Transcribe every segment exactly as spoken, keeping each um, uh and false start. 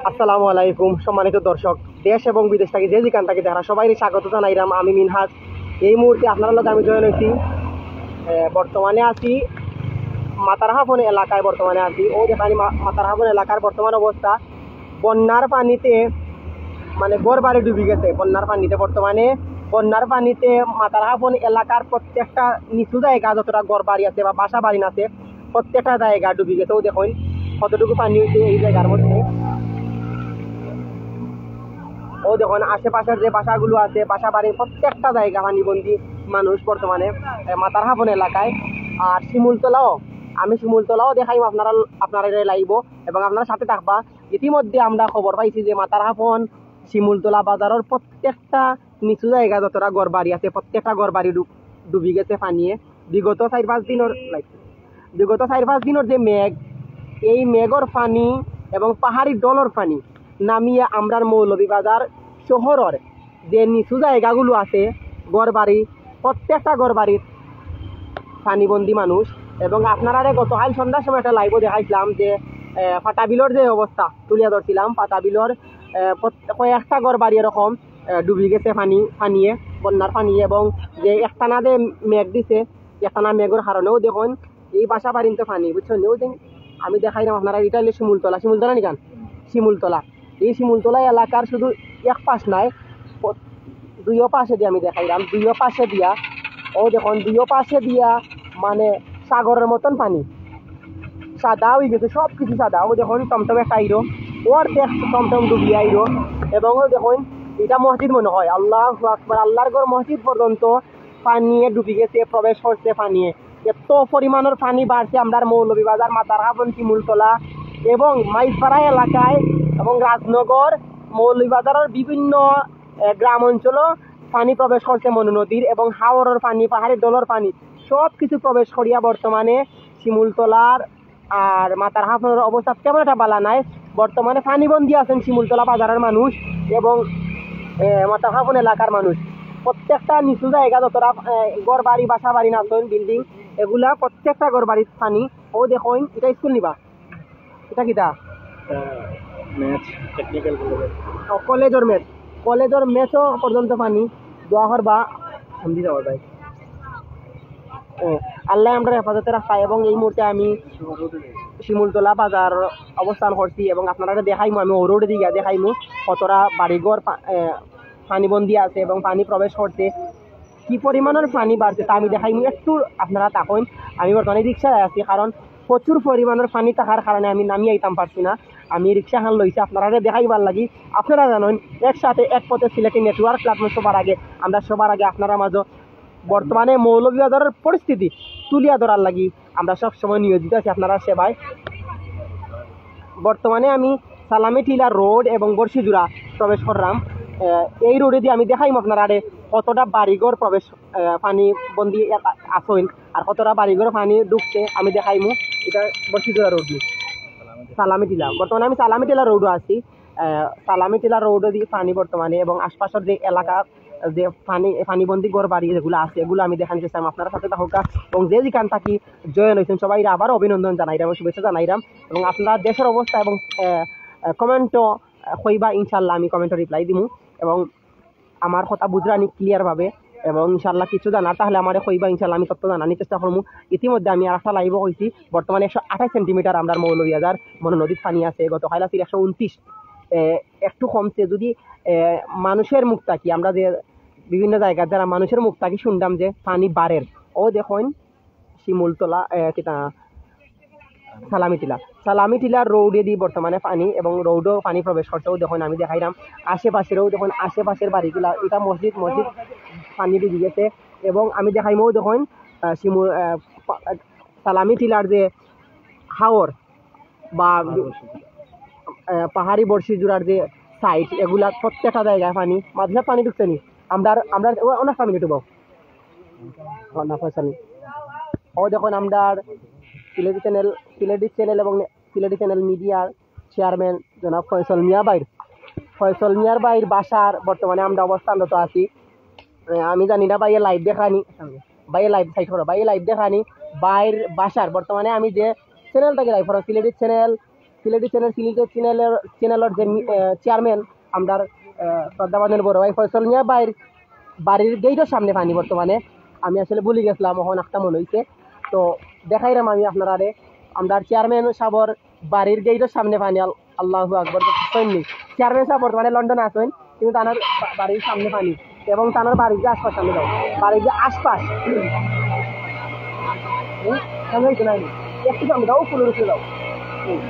আসসালামু আলাইকুম সম্মানিত দর্শক, দেশ এবং বিদেশ থাকি যে যেখান থাকি দেখরা সবাইরে স্বাগত জানাইরাম আমি মিনহাজ। এই মুহূর্তে আপনারার লগে আমি জয়েন অইছি। এ, বর্তমানে আছি মাতারহাফন এলাকায়, বর্তমানে আছি। অউ দেখইন মা-, মাতারহাফন এলাকার বর্তমান অবস্থা, বন্যার পানিতে মানে ঘর বাড়ি ডুবি গেছে। বন্যার পানিতে বর্তমানে বন্যার পানিতে মাতারহাফন এলাকার প্রত্যেকটা নিচু জায়গা, যতটা ঘর বাড়ি আছে বা বাসা বাড়ি আছে, প্রত্যেকটা জায়গা ডুবি গেছে। অউ দেখইন কতটুকু পানি অইছে এই জায়গার মধ্যে। অউ দেখইন আশেপাশের যে বাসাগুলো আছে, বাসা বাড়ির প্রত্যেকটা জায়গা পানিবন্দী মানুষ বর্তমানে, এ, মাতারহাফন এলাকায়। আর শিমুলতলাও, আমি শিমুলতলাও দেখাইমু আপনারা, আপনারারে লাইভো, এবং আপনারা সাথে থাকবা। ইতিমধ্যে আমরা খবর পাইছি যে মাতারহাফন শিমুলতলা বাজারর প্রত্যেকটা নিচু জায়গা যতটা ঘর বাড়ি আছে, প্রত্যেকটা ঘর বাড়ি ডু-, ডুবি গেছে পানিয়ে। বিগত চাইর পাঁচ দিনর, like, বিগত চাইর পাঁচ দিনর যে মেঘ, এই মেঘর পানি এবং পাহাড়ি ঢলর পানি নামিয়ে আমরার মৌলভীবাজার শহরর যে নিচু জায়গাগুলো আছে, ঘর বাড়ি, প্রত্যেকটা ঘর বাড়ির পানিবন্দী মানুষ। এবং আপনারারে গতকাল সন্ধ্যার সময় একটা লাইভও দেখাইছিলাম যে, আহ, ফাটাবিলর যে অবস্থা তুলিয়া ধরছিলাম, ফাটাবিলর, আহ, প্রত-, কয়েকটা ঘর বাড়ি এরকম, আহ, ডুবি গেছে পানি, পানিয়ে, বন্যার পানিয়ে। এবং যে একটানা যে মেঘ দিছে, একটানা মেঘর কারণেও দেখইন এই বাসা বাড়িত পানি, বুঝছইন? অউ দিন আমি দেখাইরাম আপনারা, ইটা অইলো শিমুলতলা, শিমুলতলা নি কান? শিমুলতলা। এই শিমুলতলা এলাকার শুধু এক পাশ নায়, প-, দুইও পাশে দিয়া আমি দেখাইরাম, দুইও পাশে দিয়া, অউ দেখইন দুইও পাশে দিয়া মানে সাগরর মতন পানি, সাদা অই গেছে, সব কিছু সাদা। অউ দেখইন টমটম একটা আইরো, অর্ধেক টমটম ডুবিয়া আইরো। এবং অউ দেখইন, ইটা মসজিদ মনে হয়, আল্লাহু আকবার, আল্লাহর ঘর মসজিদ পর্যন্ত পানিয়ে ডুবি গেছে, প্রবেশ করছে পানিয়ে। এত পরিমাণর পানি বাড়ছে আমরার মৌলভীবাজার, মাতারহাফন, শিমুলতলা এবং মাইজপাড়া এলাকায় এবং রাজনগর, মৌলভীবাজারর বিভিন্ন, আহ, গ্রাম অঞ্চলও পানি প্রবেশ করছে মনু নদীর, এবং হাওরর পানি, পাহাড়ি ঢলর পানি, সব কিছু প্রবেশ করিয়া বর্তমানে শিমুলতলার আর মাতারহাফনর অবস্থা তেমন একটা বালা নাই। বর্তমানে পানিবন্দী আছেন শিমুলতলা বাজারর মানুষ এবং, এ, মাতারহাফন এলাকার মানুষ। প্রত্যেকটা নিচু জায়গা যতটা, এ, ঘর বাড়ি, বাসা বাড়ি নাচইন, বিল্ডিং, এগুলা প্রত্যেকটা ঘর বাড়িত পানি। অউ দেখইন, ইটা স্কুল নি বা? ইটা কিতা? Match, technical college. ও, কলেজর ম্যাচ, কলেজর ম্যাচও পর্যন্ত পানি। দোয়া করবা, হামদি যাওয়া যায়। ও, আল্লাহ আমরারে হেফাজতে রাখবা। এবং এই মুহূর্তে আমি শিমুলতলা বাজার অবস্থান করছি এবং আপনারারে দেখাইমু, আমি অউ রোডে দিয়া দেখাইমু কতটা বাড়িঘর পা-, এ, পানিবন্দী আছে এবং পানি প্রবেশ করছে। কি পরিমাণর পানি বাড়ছে তা আমি দেখাইমু, একটু আপনারা থাকইন। আমি বর্তমানে রিক্সায় আছি, কারণ প্রচুর পরিমাণর পানি থাকার কারণে আমি নামি আইতাম পারছি না। আমি রিক্সাখান লইছি আপনারারে দেখাইবার লাগি। আপনারা জানইন, একসাথে এক পথে সিলেটি নেটওয়ার্ক প্ল্যাটফর্ম সবার আগে, আমরা সবার আগে আপনারার মাঝে বর্তমানে মৌলভীবাজারর পরিস্থিতি তুলিয়া ধরার লাগি আমরা সব সময় নিয়োজিত আছি আপনারার সেবায়। বর্তমানে আমি সালামি টিলা রোড এবং বর্ষিজুরা প্রবেশ করলাম। আহ, এই রোডে দিয়া আমি দেখাইমু আপনারারে কতটা বাড়িঘর প্রবেশ, আহ, পানিবন্দী এ-, আ-, আছইন, আর কতটা বাড়িঘর পানি ঢুকছে আমি দেখাইমু। ইটা বর্ষিজুরা রোড নি, সালামি টিলা। বর্তমানে আমি সালামি টিলা রোডও আছি। আহ, সালামি টিলা রোডও দি পানি বর্তমানে এবং আশপাশর যে এলাকা, যে পানি, পানিবন্দী ঘর বাড়ি যেগুলা আছে, এগুলা আমি দেখানি চেষ্টা করমু। আপনারা সাথে থাকউক্কা এবং যে যেখান থাকি জয়েন অইছইন সবাইরে আবারও অভিনন্দন জানাইরাম এবং শুভেচ্ছা জানাইরাম। এবং আপনারা দেশর অবস্থা এবং, আহ, আহ, কমেন্টও, আহ, কইবা, ইনশাআল্লাহ আমি কমেন্টও রিপ্লাই দিমু। এবং আমার কথা বুঝরানি ক্লিয়ার ভাবে এবং ইনশাআল্লাহ কিছু জানার থাকলে আমারে কইবা, ইনশাআল্লাহ আমি তথ্য জানানির চেষ্টা করমু। ইতিমধ্যে আমি আরেকটা লাইভও কইছি, বর্তমানে একশো আঠাশ সেন্টিমিটার আমরার মৌলভীবাজার মনু নদীত পানি আছে, গতকাল আছিল একশো উনত্রিশ। এ, একটু কমছে। যদি, এ, মানুষের মুখ থাকি, আমরা যে বিভিন্ন জায়গার যারা মানুষের মুখ থাকি শুনলাম যে পানি বাড়ের, অউ দেখইন শিমুলতলা, এ, কিতা, সালামি টিলা, সালামি টিলা রোডে দি বর্তমানে পানি এবং রোডও পানি প্রবেশ করছে। অউ দেখইন আমি দেখাইরাম আশেপাশেরও, দেখইন আশেপাশের বাড়িগুলা, ইটা মসজিদ, মসজিদ পানি ডুবি গেছে। এবং আমি দেখাইমু, অউ দেখইন, আহ, শিমু-, আহ, পা-, সালামি টিলার যে হাওর বা, আহ, পাহাড়ি বর্ষিজুরার যে সাইড, এগুলা প্রত্যেকটা জায়গায় পানি, মাদ্রাসাত পানি ঢুকছে নি, আমরার, আমরার, ও, অনেক পানি ঢুকবো। ও, না, পয়সা নেই। অউ দেখইন আমরার সিলেটি চ্যানেল, সিলেটি চ্যানেল এবং সিলেটি চ্যানেল মিডিয়ার চেয়ারম্যান জনাব ফয়সল মিয়া ভাইর, ফয়সল মিয়ার ভাইর বাসার বর্তমানে আমরা অবস্থানরত আছি। এ, আমি জানি না ভাইয়ে লাইভ দেখরানি, ভাইয়ে লাইভ সাইড করো, ভাইয়ে লাইভ দেখরানি, ভাইর বাসার বর্তমানে আমি যে চ্যানেল থাকি লাইভ করো, সিলেটি চ্যানেল, সিলেটি চ্যানেল, সিলেটি চ্যানেলর, চ্যানেলর যে মি-, আহ, চেয়ারম্যান, আমরার, আহ, শ্রদ্ধাভাজন বড় ভাই ফয়সল মিয়া ভাইর বাড়ির গেইটর সামনে পানি বর্তমানে। আমি আসলে ভুলি গেছিলাম, অখন একটা মনে অইছে। তো দেখাইরাম আমি আপনারারে, আমরার চেয়ারম্যান সাবর বাড়ির গেইটর সামনে পানি। আল-, আল্লাহু আকবার, বুঝছইন নি? চেয়ারম্যান সাব বর্তমানে লন্ডনে আছইন, কিন্তু তানর বা-, বাড়ির সামনে পানি এবং তানর বাড়ির যে আশপাশ সামনে যাও, বাড়ির যে আশপাশ, হুম, সামনে একটু নাই, একটু সামনে যাও, ফুলের উপরে যাও। হুম।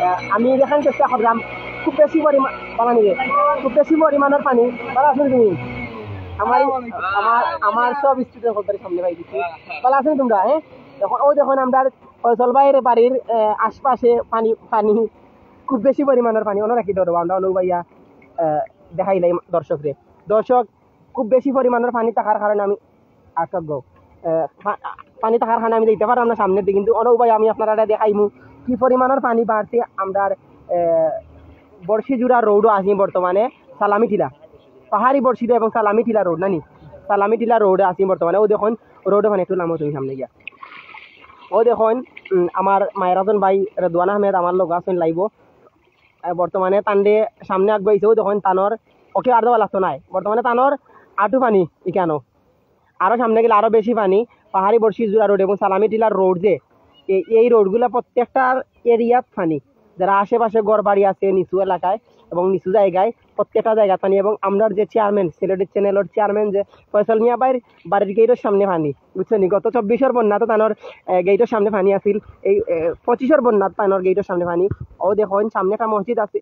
আহ, আমি দেখান চেষ্টা করলাম, খুব বেশি পরিমাণ, বাবা নিবে, খুব বেশি পরিমাণর পানি। ভালা আছো নি তুমি? আমার, আমার, আমার সব স্টুডেন্ট হলতার সামনে পাই দিছি। ভালা আছো নি তোমরা? হ্যাঁ, এখন ওই দেখুন, আমরা ফয়সল ভাইর বাড়ির, আহ, আশপাশে পানি, পানি, খুব বেশি পরিমাণর পানি। অনো রাখি ধরো, আমরা অনো ভাইয়া, আহ, দেখাইলাই দর্শকরে। দর্শক, খুব বেশি পরিমাণর পানি থাকার কারণে আমি আটক গো। আহ, পা-, পানি থাকার কারণে আমি যাইতে পারলাম না সামনের দিকে, কিন্তু অনো ভাই আমি আপনারারে দেখাইমু কি পরিমাণর পানি বাড়ছে। আমরার, আহ, বর্ষিজুরা রোডও আছি বর্তমানে, সালামি টিলা, পাহাড়ি বর্ষিজুরা এবং সালামি টিলা রোড নানি, সালামি টিলা রোডে আছি বর্তমানে। ও দেখুন রোডে পানি, একটু লামো তুমি সামনে গিয়া। ও দেখুন, উম, আমার মায়ের হাজন ভাই রেদওয়ান আহমেদ আমার লগে আছইন লাইভও। আহ, বর্তমানে তানরে সামনে আগুয়াইছে, ও দেখুন তানর ওকে আর দেওয়া লাগতো নাই। বর্তমানে তানর আটু পানি ইকানো। আরো সামনে গেলে আরো বেশি পানি। পাহাড়ি বর্ষিজুরা রোড এবং সালামি টিলার রোড যে, এই, এই রোডগুলা প্রত্যেকটার এরিয়াত পানি। যারা আশেপাশে ঘর বাড়ি আছে নিচু এলাকায় এবং নিচু জায়গায়, প্রত্যেকটা জায়গাত পানি। এবং আমরার যে চেয়ারম্যান, সিলেটের চ্যানেলর চেয়ারম্যান যে ফয়সল মিয়া ভাইর বাড়ির গেইটর সামনে পানি, বুঝছইন নি? গত চব্বিশর বন্যাত তানর, আহ, গেইটর সামনে পানি আছিল, এই, আহ, পঁচিশর বন্যাত তানর গেইটর সামনে পানি। ও দেখুন, সামনে একটা মসজিদ আছে,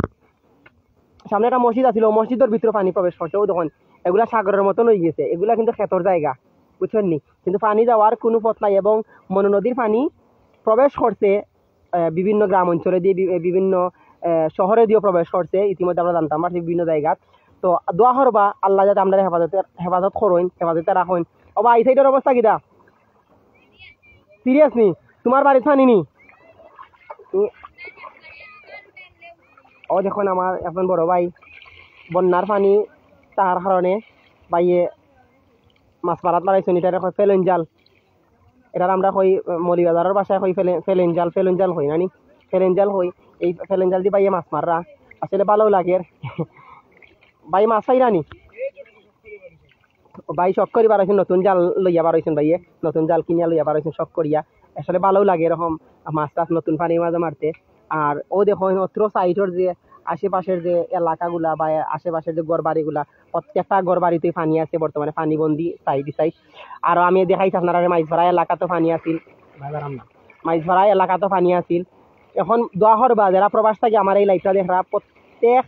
সামনে একটা মসজিদ আছিল, ও মসজিদর ভিতরে পানি প্রবেশ করছে। ও দেখুন, এগুলা সাগরের মতন অই গেছে, এগুলা কিন্তু খেতর জায়গা, বুঝছইন নি? কিন্তু পানি যাওয়ার কোনো পথ নাই এবং মনু নদীর পানি প্রবেশ করছে, আহ, বিভিন্ন গ্রাম অঞ্চলে দিয়ে বি-, বিভিন্ন, আহ, শহরে দিয়েও প্রবেশ করছে। ইতিমধ্যে আমরা জানতাম পারছি বিভিন্ন জায়গাত। তো দোয়া করবা আল্লাহ যাতে আমরা হেফাজতে, হেফাজত করইন, হেফাজতে রাখইন। ও ভাই, এই সাইডের অবস্থা কিতা? সিরিয়াস নি? তোমার বাড়িত পানি নি? ও দেখুন, আমার একজন বড় ভাই, বন্যার পানি তার কারণে ভাইয়ে মাছ মারাত বাড়াইছেন, এটারে কয় ফেলেন জাল। এটার আমরা কই, আহ, মৌলভীবাজারের ভাষায় কই ফেলে-, ফেলেন জাল, ফেলেন জাল কই নানি? ফেলেন জাল কই। এই ফেলেন জাল দি ভাইয়ে মাছ মাররা। আসলে ভালাউ লাগের। ভাই মাছ পাইরা নি? ভাই শখ করি বারইছেন, নতুন জাল লইয়া বারইছেন ভাইয়ে, নতুন জাল কিনিয়া লইয়া বারইছেন শখ করিয়া। আসলে ভালাউ লাগে এরকম মাছ টাছ নতুন পানির মাঝে মারতে। আর ও দেখইন, অত্র সাইডর যে আশেপাশের যে এলাকাগুলা বা আশেপাশের যে ঘর বাড়িগুলা, প্রত্যেকটা ঘর বাড়িতে পানি আছে বর্তমানে, পানিবন্দি সাইড সাইড। আর আমি দেখাইছি আপনারারে, মাইজপাড়া এলাকাত পানি আছিল, মাইজপাড়া এলাকাত পানি আছিল। এখন দোয়া করবা, যারা প্রবাস থাকি আমার এই লাইভটা দেখরা, প্রত্যেক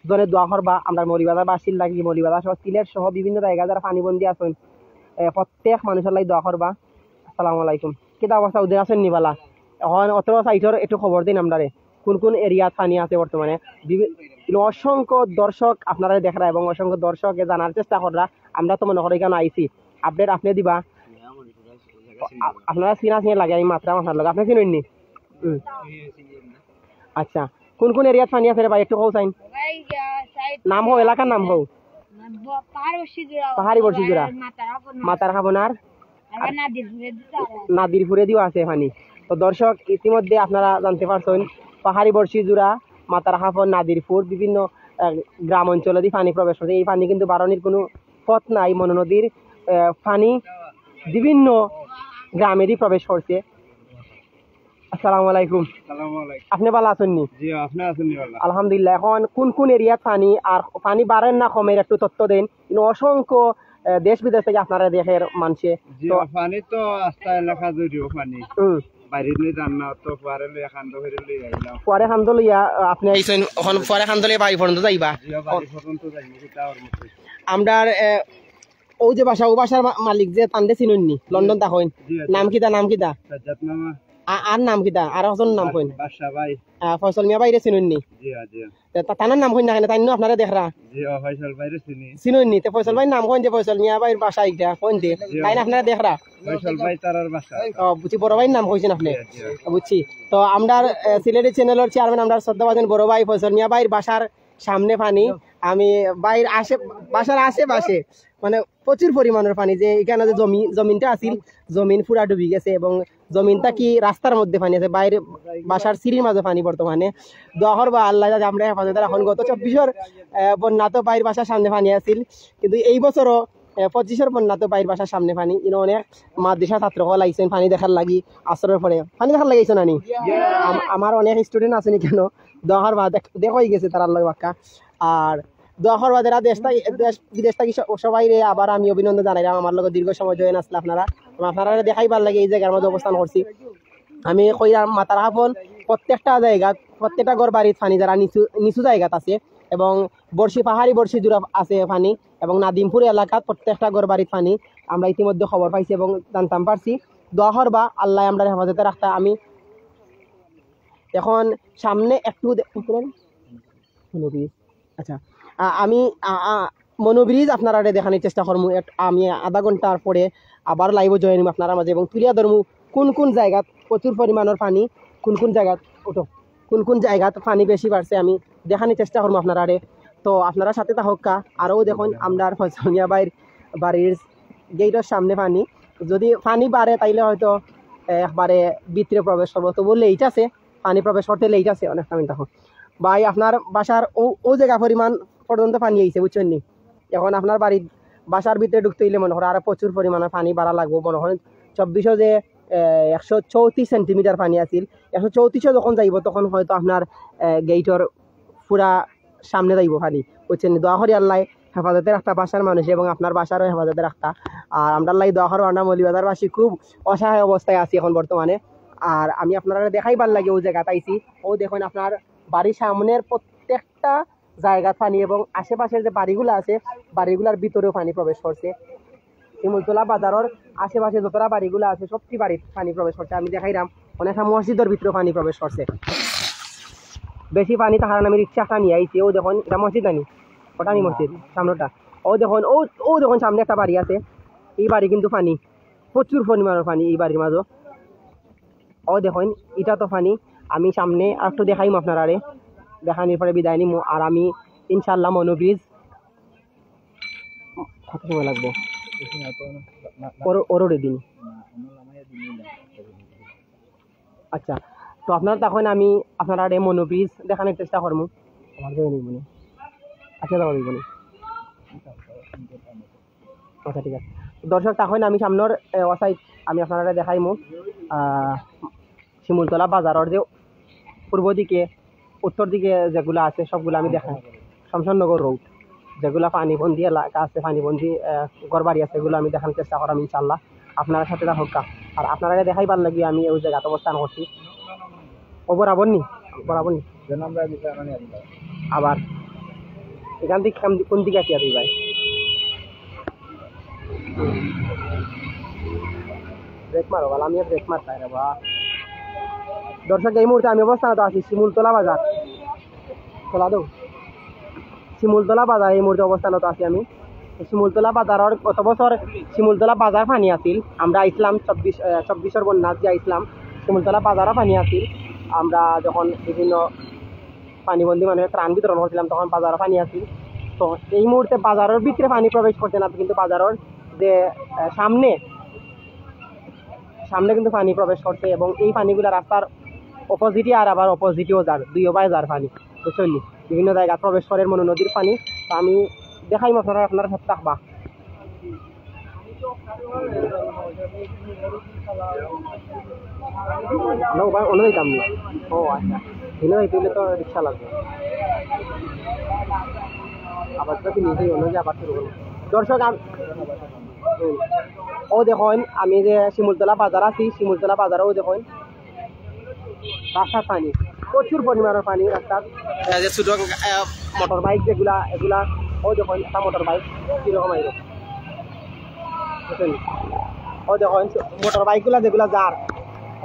জনে দোয়া করবা। আমরা মৌলভীবাজারবাসীর লাগি, মৌলভীবাজার সহ সিলেট সহ বিভিন্ন জায়গা যারা পানিবন্দি আছেন, এ, প্রত্যেক মানুষের লাগি দোয়া করবা। আসসালামু আলাইকুম। কিতা অবস্থা, উদয় আছেন নি বালা? এখন অত্র সাইডর একটু খবর দিন আমরারে, কোন কোন এরিয়াত পানি আছে বর্তমানে। বিভি-, অসংখ্য দর্শক আপনারা দেখরা এবং অসংখ্য দর্শকে জানার চেষ্টা কররা। আমরা তো মনে করি এখানে আইছি, আপডেট আপনি দিবা। আ-, আপনারা চিনা চিনা লাগে, আমি মাতরাম আপনার লগে, আপনি চিনইন নি? হুম। আচ্ছা, কোন কোন এরিয়াত পানি আছে রে ভাই, একটু কও চাইন। নাম হও, এলাকার নাম হও। পাহাড়ি বর্ষিজুরা। পাহাড়ি বর্ষিজুরা। মাতার হাবনার। আর নাদিরপুরে দিতে হবে। নাদিরপুরে দিও আছে পানি। তো দর্শক, ইতিমধ্যে আপনারা জানতে পারছেন, পাহাড়ি বর্ষিজুরা, মাতার হাফন, নাদিরপুর, বিভিন্ন, আহ, গ্রাম অঞ্চলে দিয়ে পানি প্রবেশ করছে। এই পানি কিন্তু বারনির কোনো পথ নাই। মনু নদীর, আহ, পানি বিভিন্ন গ্রামেরই প্রবেশ করছে। আসসালামু আলাইকুম। আসসালামু আলাইকুম। আপনি ভালা আছেন নি? জি, আপনি আছেন নি ভালা? আলহামদুলিল্লাহ। এখন কোন কোন এরিয়াত পানি, আর পানি বাড়ের না কমের একটু তথ্য দেন। কিন্তু অসংখ্য, আহ, দেশ বিদেশ থেকে আপনারা দেখের মানষে। জি, তো পানি তো আস্তা এলাকা জুড়িও পানি। হুম। বাইরে নিয়ে যান না, তো ফুয়ারে লইয়া কান্দ ফিরে লইয়া আইলাম। ফুয়ারে কান্দ লইয়া, আহ, আপনি আইছেন, এখন ফুয়ারে কান্দ লইয়া বাড়ি পর্যন্ত যাইবা? জি, বাড়ি পর্যন্ত যাইমু, কিতা আর মতো। আমরার, আহ, ও যে বাসা, ও বাসার মা-, মালিক যে তানরে চিনইন নি, লন্ডন থাকইন। জি, জি। নাম কিতা, নাম কিতা? সাজ্জাদ মামা। আ-, আর নাম কিতা? আর একজন নাম কইন। বাদশা ভাই। আহ, ফয়সল মিয়া ভাইরে চিনইন নি? জি, জি। তে তা-, তানার নাম কইন না কেনে? তাইন আপনারা দেখরা? জি, ও ফয়সল ভাইরে চিনি। চিনইন নি? তে ফয়সল ভাইর নাম কইন যে ফয়সল মিয়া ভাইর বাসা ইটা, কইন দে। জি। তাইন আপনারা দেখরা? ফয়সল ভাই তারার বাসা। ও, বুঝছি, বড় ভাইর নাম কইছেন আপনি। জি, জি। বুঝছি। তো আমরার, আহ, সিলেটি চ্যানেলর চেয়ারম্যান, আমরার শ্রদ্ধাভাজন বড় ভাই ফয়সল মিয়া ভাইর বাসার সামনে পানি। আমি ভাইর আশে, বাসার আশেপাশে মানে প্রচুর পরিমাণর পানি, যে এখানে যে জমি, জমিনটা আছিল, জমিন পুরা ডুবি গেছে এবং জমিন থাকি রাস্তার মধ্যে পানি আছে, বাইরে বাসার সিঁড়ির মাঝে পানি বর্তমানে। দোয়া করবা আল্লাহ যাতে আমরারে হেফাজতে রাখইন। গত চব্বিশর, আহ, বন্যাত বাইর বাসার সামনে পানি আছিল, কিন্তু এই বছরও, আহ, পঁচিশর বন্যাত বাইর বাসার সামনে পানি। ইনো অনেক মাদ্রাসা ছাত্র অকল আইছইন পানি দেখার লাগি, আসরর পরে পানি দেখার লাগি আইছইন নানি? আম-, আমার অনেক স্টুডেন্ট আছে নি কেন, দোয়া করবা, দেখ-, দেখা অই গেছে তারার লগে বাক্কা। আর দোয়া করবা যারা দেশ থাকি, দেশ বিদেশ থাকি স-, সবাইরে আবার আমি অভিনন্দন জানাইলাম। আমার লগে দীর্ঘ সময় জয়েন আছলা আপনারা, এবং আপনারারে দেখাইবার লাগি এই জাগার মধ্যে অবস্থান করছি। আমি কইরাম মাতার হাফন প্রত্যেকটা জাগাত, প্রত্যেকটা ঘর বাড়িত পানি, যারা নিচু, নিচু জাগাত আছে, এবং বর্ষি, পাহাড়ি বর্ষি জুড়া আছে পানি, এবং নাদিমপুর এলাকাত প্রত্যেকটা ঘর বাড়িত পানি। আমরা ইতিমধ্যে খবর পাইছি এবং জানতাম পারছি। দোয়া করবা আল্লাহ আমরারে হেফাজতে রাখতা। আমি এখন সামনে একটু দে-, মনোব্রিজ। আচ্ছা, আ-, আমি, আ-, আ-, মনোব্রিজ আপনারারে দেখানির চেষ্টা করমু। এক-, আমি আধা ঘন্টার পরে আবার লাইভও জয়েন হইমু আপনারার মাঝে এবং তুলিয়া ধরমু কোন কোন জাগাত প্রচুর পরিমাণর পানি, কোন কোন জাগাত, উঠো, কোন কোন জাগাত পানি বেশি বাড়ছে আমি দেখানির চেষ্টা করমু আপনারারে। তো আপনারা সাথে থাকউক্কা। আরও দেখইন আমরার ফয়সাল মিয়া ভাইর বাড়ির গেইটর সামনে পানি। যদি পানি বাড়ে তাইলে হয়তো, এ, একবারে ভিতরে প্রবেশ করবো, তবু লেট আছে, পানি প্রবেশ করতে লেট আছে অনেকটা। আমি দেখো ভাই, আপনার বাসার ও, ও জাগা পরিমাণ পর্যন্ত পানি আইছে, বুঝছইন নি? এখন আপনার বাড়ির বাসার ভিতরে ঢুকতে অইলে মনে করো আরো প্রচুর পরিমাণে পানি বাড়া লাগবো। মনে করেন চব্বিশও যে, এ, একশো চৌত্রিশ সেন্টিমিটার পানি আছিল, একশো চৌত্রিশও যখন যাইবো তখন হয়তো আপনার, এ, গেইটর পুরা সামনে যাইবো পানি, বুঝছইন নি? দোয়া করি আল্লাহ হেফাজতে রাখতা বাসার মানুষ এবং আপনার বাসারও হেফাজতে রাখতা। আর আমরার লাগি দোয়া করবা, আমরা মৌলভীবাজারবাসী খুব অসহায় অবস্থায় আছি এখন বর্তমানে। আর আমি আপনারারে দেখাইবার লাগি ও জাগাত আইছি। ও দেখইন আপনার বাড়ির সামনের প্রত্যেকটা জাগাত পানি এবং আশেপাশের যে বাড়িগুলা আছে, বাড়িগুলার ভিতরেও পানি প্রবেশ করছে। শিমুলতলা বাজারর আশেপাশে যতটা বাড়িগুলা আছে, সবটি বাড়িত পানি প্রবেশ করছে। আমি দেখাইরাম, অনেকটা মসজিদর ভিতরেও পানি প্রবেশ করছে। বেশি পানি থাকার কারণে আমি রিক্সা একটা নিয়া আইছি। ও দেখইন, এটা মসজিদ নানি? ওটা নি মসজিদ, সামনেটা। ও দেখইন, ও, ও দেখইন, সামনে একটা বাড়ি আছে, এই বাড়ি কিন্তু পানি, প্রচুর পরিমাণর পানি এই বাড়ির মাঝে। ও দেখইন, এটা তো পানি। আমি সামনে আর একটু দেখাইমু আপনারারে, দেখানির পরে বিদায় নিমু। আর আমি ইনশাআল্লাহ মনোব্রিজ কত সময় লাগবো? ওর, ওর ওরে দিন। আচ্ছা, তো আপনারা তখন আমি আপনারারে মনোব্রিজ দেখানির চেষ্টা করমু। আমার যাওয়া অইবো নি? আচ্ছা, যাওয়া অইবো নি? আচ্ছা, ঠিক আছে। দর্শক, তখন আমি সামনের, এ, ওসাইড আমি আপনারারে দেখাইমু। আহ, শিমুলতলা বাজারর যে পূর্ব দিকে, উত্তর দিকে যেগুলা আছে, সবগুলা আমি দেখাই। শমশেরনগর রোড, যেগুলা পানিবন্দি এলাকা আছে, পানিবন্দি, আহ, ঘর বাড়ি আছে, এগুলা আমি দেখানোর চেষ্টা করাম ইনশাআল্লাহ। আপনারা সাথে থাকউক্কা। আর আপনারারে দেখাইবার লাগি আমি ওই জাগাত অবস্থান করছি। ও বরাবর নি? বরাবর নি? আবার এখান থেকে কোন, কোন দিকে আসিয়া তুই ভাই? ব্রেক মারো, বালা, আমি ব্রেক মারতাম রে বা। দর্শক, এই মুহূর্তে আমি অবস্থানত আছি শিমুলতলা বাজার। চলা দাও। শিমুলতলা বাজার এই মুহূর্তে অবস্থানত আছি আমি। শিমুলতলা বাজারর গত বছর শিমুলতলা বাজার পানি আছিল। আমরা আইছিলাম চব্বিশ, আহ, চব্বিশর বন্যাত যে আইছিলাম, শিমুলতলা বাজারও পানি আছিল। আমরা যখন বিভিন্ন পানিবন্দী মানুষের ত্রাণ বিতরণ করছিলাম, তখন বাজারও পানি আছিল। তো এই মুহূর্তে বাজারর ভিতরে পানি প্রবেশ করছে না, কিন্তু বাজারর যে, আহ, সামনে, সামনে কিন্তু পানি প্রবেশ করছে এবং এই পানিগুলা রাস্তার অপোজিটে আর আবার অপোজিটেও যার, দুইও বায় যার পানি, বুঝছইন নি? বিভিন্ন জায়গা প্রবেশ করে মনু নদীর পানি। তো আমি দেখাইমু আপনারা, আপনারা সাথে থাকবা। না, ও ভাই, অন্য যাইতাম না। ও আচ্ছা, ভিন্ন যাইতে হইলে তো রিক্সা লাগবে। আবার তো নিজেই অন্য যে আবার শুরু করবো। দর্শক, আম-, হুম। ও দেখইন, আমি যে শিমুলতলা বাজার আছি, শিমুলতলা বাজারও দেখইন রাস্তার পানি, প্রচুর পরিমাণর পানি রাস্তার। এই যে ছোট, আহ, মোটর বাইক যেগুলা, এগুলা, ও দেখইন একটা মোটর বাইক কিরকম আইলো, বুঝছইন? ও দেখইন মোটর বাইকগুলা যেগুলা যার,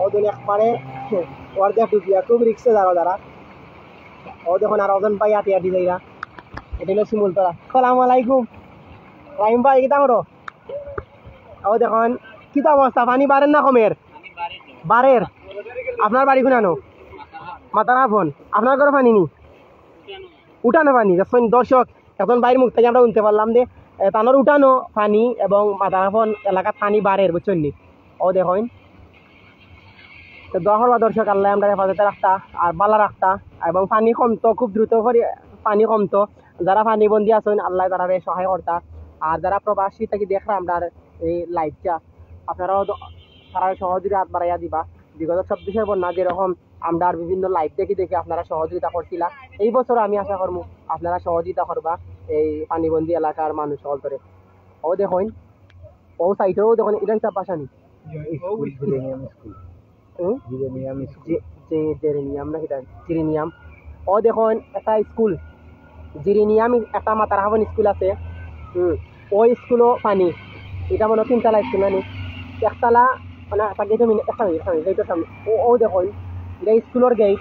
ও দেখইন একবারে অর্ধেক ডুবিয়া খুব রিক্সে যারা যারা। ও দেখইন আর ওজন পাই আটি আটি যাইরা। এটা হলো শিমুলতলা। সালাম আলাইকুম রাহিম ভাই, কিতা করো? ও দেখইন, কিতা অবস্থা? পানি বাড়ের না কমের? বাড়ের। আপনার বাড়ি কোনানো? মাতার হাফন। আপনার ঘরো পানি নি? উঠানো পানি। দেখইন দর্শক, এখন ভাইর মুখ থাকি আমরা হুনতে পারলাম যে, এ, তানর উঠানো পানি এবং মাতার হাফন এলাকাত পানি বাড়ের, বুঝছইন নি? ও দেখইন, তো দোয়া করবা দর্শক, আল্লাহ আমরা হেফাজতে রাখতা আর বালা রাখতা, এবং পানি কমতো, খুব দ্রুত করি পানি কমতো। যারা পানি বন্দি আছেন, আল্লাহ তারারে সহায় করতা। আর যারা প্রবাসী থাকি দেখরা আমরার এই লাইভটা, আপনারাও দ-, তারারে সহযোগিতা হাত বাড়াইয়া দিবা। বিগত চব্বিশের বন্যা যেরকম আমরার বিভিন্ন লাইভ দেখি দেখি আপনারা সহযোগিতা করছিলা, এই বছর আমি আশা করমু আপনারা সহযোগিতা করবা এই পানিবন্দি এলাকার মানুষ সকলরে। ও দেখইন, ও সাইডেও দেখইন, এটা কিতা বাসা নি? School, geranium school. হুম? Geranium school. J-, J-, geranium না কিতা? জেরেনিয়াম। ও দেখইন, একটা স্কুল, জেরেনিয়াম, একটা মাতার হাফন স্কুল আছে। হুম, ওই স্কুলও পানি। এটা মনে হয় তিনতলা স্কুল নানি? একতলা, মানে, একটা গেটের মিনে-, একটা মিনিট, একটা মিনিট, গেটের সামনে। ও, ও দেখইন, এটা স্কুলের গেট।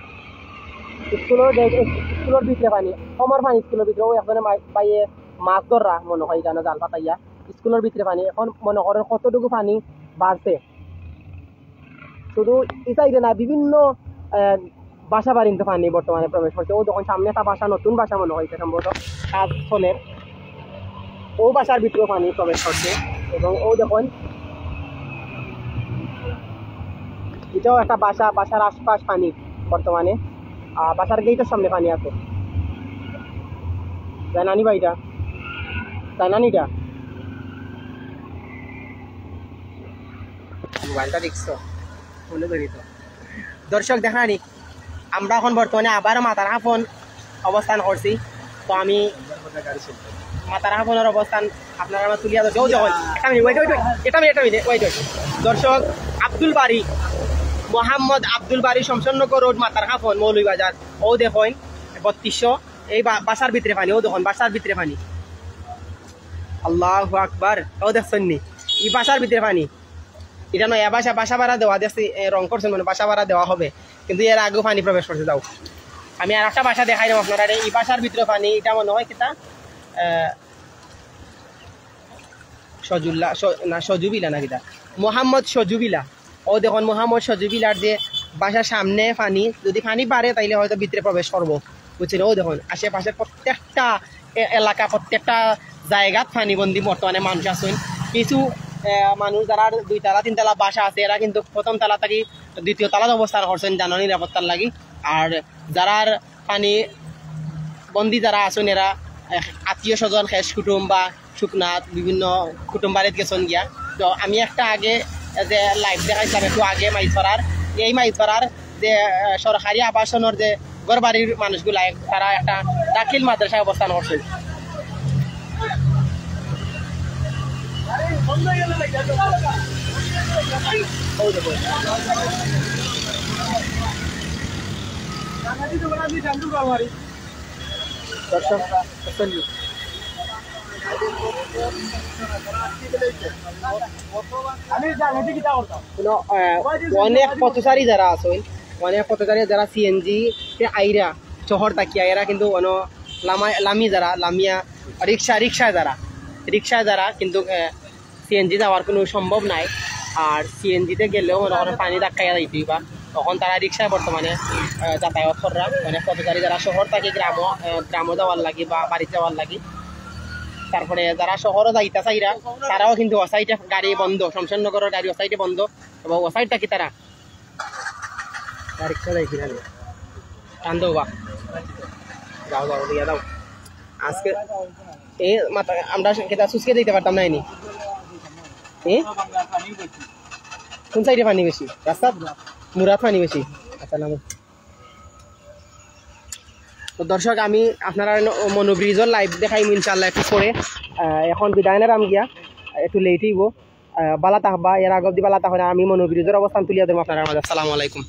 স্কুলের গেট, এই স্কুলের ভিতরে পানি, কমর পানি স্কুলের ভিতরে। ও একজনে মাই-, বাইয়ে মাছ ধররা মনে হয়, জানো, জাল পাতাইয়া। স্কুলের ভিতরে পানি। এখন মনে করেন কতটুকু পানি বাড়ছে। শুধু এই সাইডে না, বিভিন্ন, আহ, বাসা বাড়িতে পানি বর্তমানে প্রবেশ করছে। ও দেখইন সামনে একটা বাসা, নতুন বাসা মনে হয় এটা সম্ভবত কাজ চলের। ও বাসার ভিতরেও পানি প্রবেশ করছে। এবং ও দেখইন, এটাও একটা বাসা, বাসার আশপাশ পানি বর্তমানে। আহ, বাসার গেটের সামনে পানি আছে। জানানি বা এটা? জানানি এটা? মোবাইলটা দেখছো? ফোনে ধরি তো। দর্শক, দেখানি, আমরা এখন বর্তমানে আবারও মাতার হাফন অবস্থান করছি। তো আমি মাতার হাফনের অবস্থান আপনারা আমার তুলিয়া ধরছি। ও দেখইন, একটা মিনিট, wait, wait, wait, এটা মিনিট, এটা মিনিট, wait, wait। দর্শক, আব্দুল বারী, মোহাম্মদ আব্দুল বারী, শমশেরনগর রোড, মাতার হাফন, মৌলভীবাজার। ও দেখইন, বত্রিশশো, এই বা-, বাসার ভিতরে পানি, ও দেখইন, বাসার ভিতরে পানি। আল্লাহু আকবার, ও দেখছইন নি, এই বাসার ভিতরে পানি। এটা নয়া বাসা, বাসা ভাড়া দেওয়া দেখছি, এ, রং করছেন মানে বাসা ভাড়া দেওয়া হবে, কিন্তু এর আগেও পানি প্রবেশ করছে। যাও, আমি আর একটা বাসা দেখাইলাম আপনারা। এই বাসার ভিতরে পানি, এটা মনে হয় কিতা, আহ, সজুল্লাহ, স-, না, সজুবিলা না কিতা, মোহাম্মদ সজুবিলা। ও দেখইন মোহাম্মদ সজুবিলার যে বাসার সামনে পানি, যদি পানি বাড়ে তাইলে হয়তো ভিতরে প্রবেশ করবো, বুঝছেন? ও দেখইন আশেপাশে প্রত্যেকটা এ-, এলাকা, প্রত্যেকটা জায়গাত পানিবন্দি বর্তমানে মানুষ আছেন। কিছু, আহ, মানুষ যারা দুই তালা তিন তালা বাসা আছে, এরা কিন্তু প্রথম তালা থাকি দ্বিতীয় তালাত অবস্থান করছেন জানো নিরাপত্তার লাগি। আর যারার পানি বন্দি যারা আছেন, এরা, আহ, আত্মীয় স্বজন, খেশ কুটুম বা শুকনাত বিভিন্ন কুটুম বাড়িত গেছেন গিয়া। তো আমি একটা আগে যে লাইভ দেখাইছিলাম একটু আগে মাইজপাড়ার, এই মাইজপাড়ার যে, আহ, সরকারি আবাসনের যে ঘর বাড়ির মানুষগুলা, তারা একটা দাখিল মাদ্রাসায় অবস্থান করছে। দর্শক, কোনো, আহ, অনেক পথচারী যারা আছেন, অনেক পথচারী যারা সিএনজি তে আইরা, শহর থাকি আইরা, কিন্তু অনো লামা-, লামি যারা, লামিয়া, রিক্সা, রিক্সায় যারা, রিক্সায় যারা, কিন্তু, আহ, সিএনজি যাওয়ার কোনো সম্ভব নাই। আর সিএনজিতে গেলেও মনে করেন পানি ধাক্কাইয়া যাইতে বা তখন তারা রিক্সায় বর্তমানে, আহ, যাতায়াত কররা, মানে পথচারী যারা শহর থাকি গ্রামও, আহ, গ্রামও যাওয়ার লাগি বা বাড়িত যাওয়ার লাগি। তারপরে যারা শহরও যাইতা চাইরা, তারাও কিন্তু ও সাইডে গাড়ি বন্ধ, শমশেরনগরের গাড়ি ও সাইডে বন্ধ। এবং ও সাইড থাকি তারা রিক্সা যাই কিনা টান দেও বা। যাও, যাও, দিয়া দাও। আজকে এ মাথা আমরা কিতা সুচকে দিতে পারতাম না এনি। এ? কোন সাইডে পানি বেশি? রাস্তাত? মুরাত পানি বেশি। আচ্ছা, নামো। তো দর্শক, আমি আপনারা মনো ব্রিজর লাইভ দেখাইমু ইনশাআল্লাহ একটু পরে। আহ, এখন বিদায় নিরাম গিয়া, একটু লেট হইব। আহ, বালা থাকবা, এর আগে অবধি বালা থাকবা, আমি মনো ব্রিজর অবস্থান তুলিয়া ধরবো আপনারা মাঝে। আসসালামু আলাইকুম।